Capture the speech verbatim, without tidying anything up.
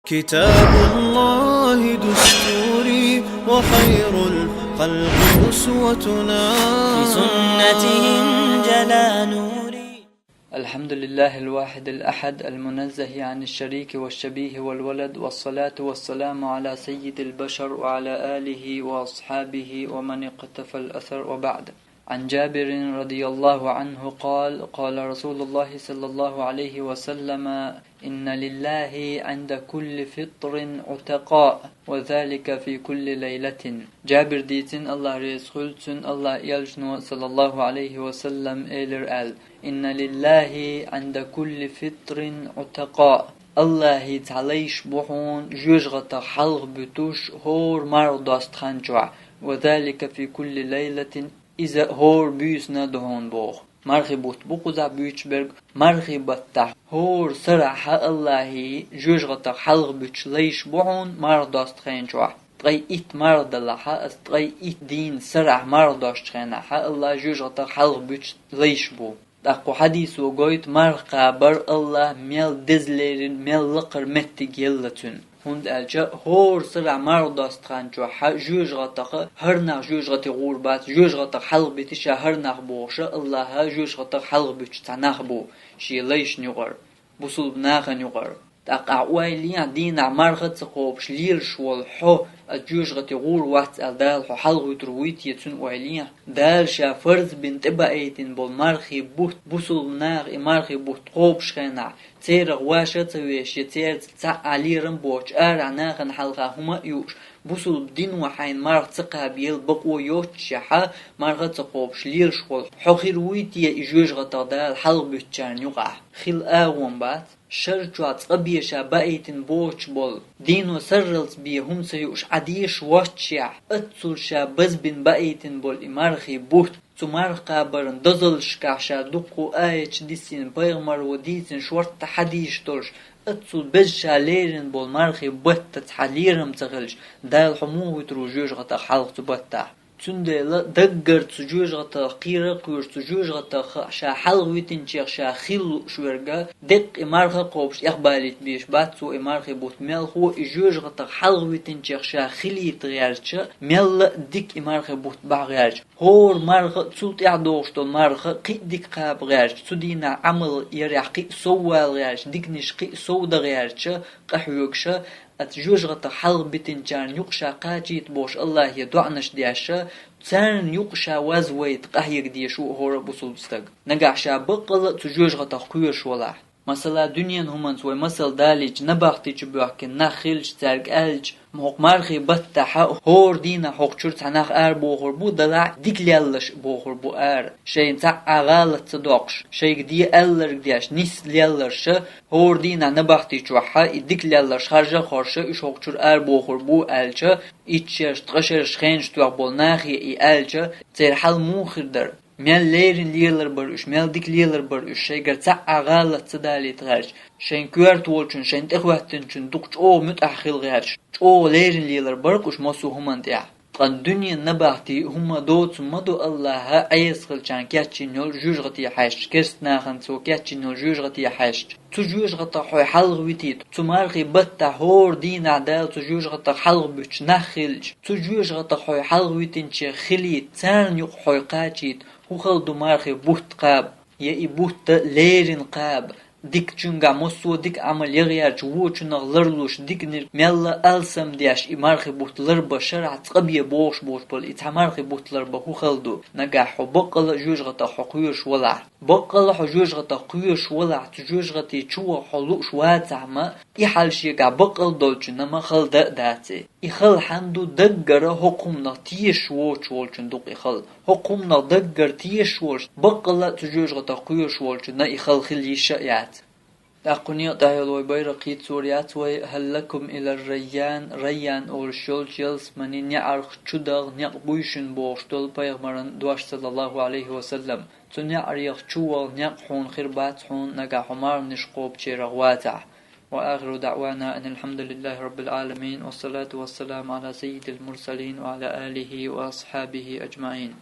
كتاب الله دستوري وخير الخلق أسوتنا. بسنته انجلى نوري. الحمد لله الواحد الأحد المنزه عن الشريك والشبيه والولد، والصلاة والسلام على سيد البشر وعلى آله وأصحابه ومن اقتفى الأثر، وبعد. عن جابر رضي الله عنه قال: قال رسول الله صلى الله عليه وسلم: إن لله عند كل فطر عتقاء، وذلك في كل ليلة. Джабира дийцина, АллахӀ реза хуьлда цунна, АллахӀан Элчано, саллаллахӀу Ӏалайхи ва саллам, элира аьлла: إن لله عند كل فطر عتقاء. АллахӀан цхьа лайш бу хьуна жоьжахатах хьалха буьтуш хӀора марха досту хан чохь, وذلك في كل ليلة, иза хӀора буьйсанна ду хьуна боху. Мархий бутт бу кхузахь буьйцуш берг, мархий баттахь хӀора сарахь АллахӀан жоьжахатах хьалха буьтуш лайш бу хьуна марха досту хен чохь. Ткъе итт марха далахь, аса ткъе итт дийнан сарахь марха достучу хенахь АллахӀан жоьжахатах хьалха буьтуш лайш бу. ТӀаккха кху хьадисо гойту марха кхабар АллахӀа мел деза лерина, мел лакхара меттиг елла цуьнан. ХӀунда аьлча хӀора сарахь марха досту хан чохь жоьжахатах, хӀара нах жоьжахате гӀур бац, жоьжахатах хьалха бити ша хӀара нах бохуш, АллахӀа жоьжахатах хьалха буьтуш цхьа нах бу шен лайшна юкъара, бусулба нахана юкъара. ТӀаккха ахь ойла е, дийнахь марха а ца кхобуш лелаш волу хьо, аса жоьжахате гӀур вац аьлла, Дала хьо хьалхавуьйтур вуй те цуьнан ойла е? Дала ша фарз бина тӀебаийтина болу мархий бутт, бусулба наха и мархий бутт кхобуш хенахь, церах ваша а ца веш, я цаьрца цхьаъ а лерам а боцуш, арахь нахана хьалха хӀума а юуш, бусулба дино хьайна марха ца кхабаелла бакъо йоццушехь, марха а ца кхобуш лелаш волу хьо хир вуй те и жоьжахатах Дала хьалхабуьттучарна юкъахь? Хила агӀо бац. Шар чохь цкъа бен ша баийтина боцуш болу, дино сарралц бен хӀума ца юуш Ӏа дезаш воццушехь, аццул ша базбина баийтина болу и мархий бутт, цу марха кхабаран дозаллашкахь ша дуккха а аяташ диссина, пайхамаро дийцина шортта хьадисаш долуш, аццул беза ша лерина болу мархий баттаца хьан лерам ца хилча, Дала хьо муха вуьтур ву жоьжахатах хьалха цу баттахь? Цундела даггара цу жоьжахатах кхера а кхоьруш, цу жоьжахатах ша хьалха витинчех ша хила лууш верг, деккъа и марха а кхобуш тӀехбалийта безаш бац цо и мархий бутт. Мелхо а и жоьжахатах хьалха витинчех ша хилийта гӀерташ, мелла а дика и мархий бутт бахьа гӀерташ, хӀора марха а, цул тӀаьхьа догӀуш долу марха а кхин а дика кхаба гӀерташ, цу дийнахь Ӏамал ярехь кхин а сов вала гӀерташ, диканаш кхин а сов дан гӀерташ, къахьоьгуш, аса жоьжахатах хьалха битинчарна юкъа ша кхачийта бохуш АллахӀе доӀанаш деш, царна юкъа ша вазвайта къахьега дезаш ву хӀора а бусулба стаг. Нагахь ша баккъалла а цу жоьжахатах кхоьруш валахь. Масала, дуьненан хӀуманца вай масал далийча, набахти чу боьхкина нах хилча, цаьрга аьлча, хӀокху мархий баттахь хӀора дийнахь хӀокху чуьра цхьа нах арабохур бу, далахь дика лелларш бохур бу ара. Шайна цхьаъ а гӀалат ца доккхуш, шайга де аьлларг деш, нийса лелларш, хӀора дийнахь набахти чохь и дика лелларш харжа а хоржуш, уьш хӀокху чуьра арабохур бу аьлча, итт шераш, ткъа шераш хенаш тоьхна болу нахе и аьлча, церан хьал муха хир дара? Мел леррина лелар бара уьш, мел дика лелар бара уьш, шайгара цхьаъ а гӀалат ца далийта гӀерташ, шайн коьрта волчун, шайна тӀехӀоьттинчун дукха чӀогӀа муьтӀахь хила гӀерташ, чӀогӀа леррина лелар бара-кх уьш массо а хӀуманна тӀехь. Ткъа дуьненан набахти хӀума доцу ма ду АллахӀа Ӏеса хилчарна кечйина йолу жоьжахате хьаьжча, керста нахана цо кечйина йолу жоьжахате хьаьжча. Цу жоьжахатах хьо хьалха витийта, цу мархий баттахь хӀора дийнахь Дала цу жоьжахатах хьалха буьтуш нах хилча, цу жоьжахатах хьо хьалха витинчех хилийта, царна юкъа хьо кхачийта, хӀун хала ду мархий бутт кхаба, я и бутт леррина кхаба, дикачуьнгахь массо а дика Ӏамал ян гӀерташ, вочунах ларлуш, диканиг мелла а алсам деш, и мархий бутт ларбан шарахь цкъа бен бохуш боцуш болу и цхьа мархий бутт ларбан хӀун хала ду? Нагахь хьо баккъалла а жоьжахатах хьо кхоьруш валахь. Баккъалла а хьо жоьжахатах кхоьруш валахь, цу жоьжахате чу ваха хьо лууш вацахь ма, и хьал шегахь баккъалла долчунна ма хала дан а дац и. И хала хьанна ду? Даггара хӀокху хӀуманах тешаш воцуш волчун ду-кх и хала. ХӀокху хӀуманах даггара тешаш волуш, баккъалла а цу жоьжахатах кхоьруш волчунна и хала хила йиш а яц. ТӀаккха кху некъа тӀехь йолу вай байракх хийцалур яц вай: «هل لكم إلى الريان», Райян олуш йолчу ялсаманин неӀарх чу даха некъ буй шуна бохуш долу пайхамаран дош, саллаллаху Ӏалайхи ва саллам. Цу неӀарех чу ваха некъ хьуна хир бац хьуна, нагахь хьо марханаш кхобучарах вацахь. وآخر دعوانا أن الحمد لله رب العالمين، والصلاة والسلام على سيد المرسلين وعلى آله وأصحابه أجمعين.